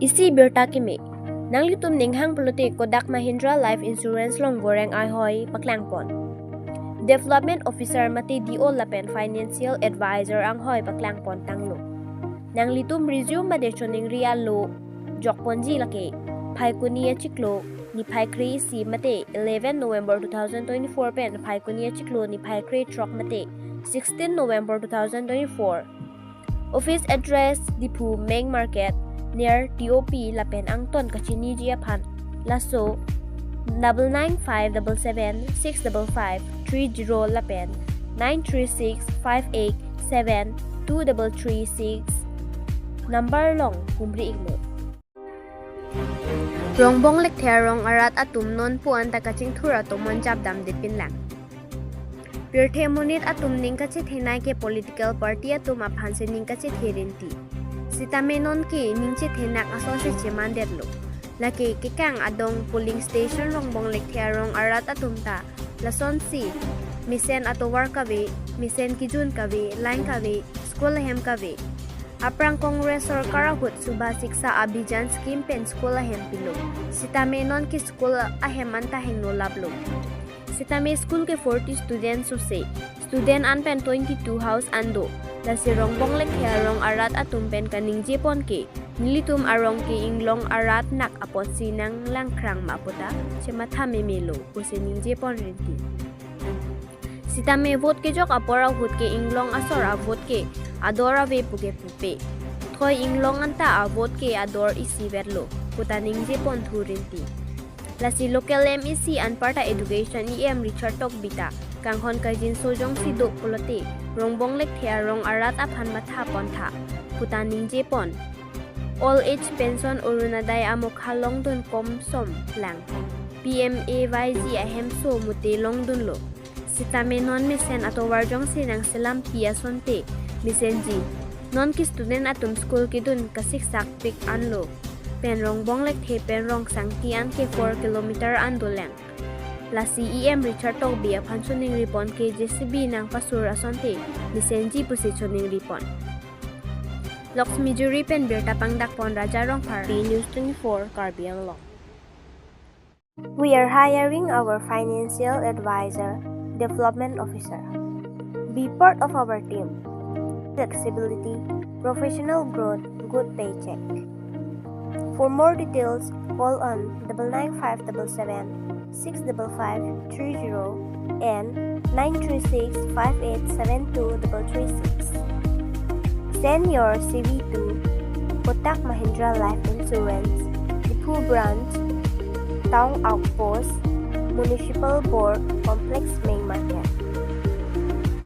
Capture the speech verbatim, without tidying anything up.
Isi birta keme. Nanglitum ninghang pulote Kotak Mahindra Life Insurance along voreng ahoi paklangpon. Development Officer mate D O lapen Financial Advisor anghoi paklangpon tanglo. Nanglitum resume mate choningri alo jokponji lake Phaikuni achiklo niphai kre-isi mate eleven November two thousand twenty-four pen Phaikuni achiklo niphai krethrok mate sixteen November two thousand twenty-four. Office address Diphu Main Market near T O P lapen angton kachiniji aphan laso double nine five double seven six double five three zero lapen nine three six five eight seven two double three six number along humri iklo. Rongbong Lekthe arong arat atum non pu anta kachingthur atomon japdamde pinlang. Pirthe monit atum ning kachethenei ke political party atum aphansi ning kachethe rinti. Sitame nonke ning chethenak asonsi chemandetlo. Lake kekang adong polling station Rongbong Lekthe arong arat atum ta lasonsi mesen atovar kave, mesen kijun kave, line kave, school ahem kave. Aphrang Congress sorkar ahut Subha Shiksha Abhiyan scheme pen school ahem pilo. Sitame nonke school ahem anta hingno laplo. Sitame school ke forty students sose. Student an pen twenty-two house an do. Lasi Rongbong Lekthe arong arat atum pen kaningjepon ke nelitum arong ke inglong arat nak apotsi nanglangkrang ma puta chematha memelo pusi ningjepon rinti. Sitame vote kejok apor ahut ke inglong asor a-vote ke ador ave puke pupe. Thoi inglong anta a-vote ke ador isivetlo puta ningjeponthu rinti. Lasi local M A C anparta Education E M Richard Tokbi ta kanghon kajinso jongsi do pulote Rongbong Lekthe arong arat aphan mathapontha puta ningjepon. Old age pension Orunodoi amokha longdun komsom lang. P M A Y G ahemso mute longdunlo. Sitame non mesen atovar jongsi nangselampi asonte mesenji. Nonke student atum school kedun kasiksakpik anlo. Pen Rongbong Lekthe pen Rongsangti anke four kilometer an dolang. Lasi E M Richard Tokbi aphan choningripon ke J C B nangpasur asonte mesenji pusi choningripon. Laxmi Juri pen birta pangdakpon Raja Rongphar, News twenty-four Karbi Anglong. We are hiring our financial advisor, development officer. Be part of our team. Flexibility, professional growth, good paycheck. For more details, call on double nine five double seven six double five three zero and nine three six five eight seven two double three six. Send your C V to Kotak Mahindra Life Insurance, Diphu Branch, Town Outpost, Municipal Board Complex, Main Market.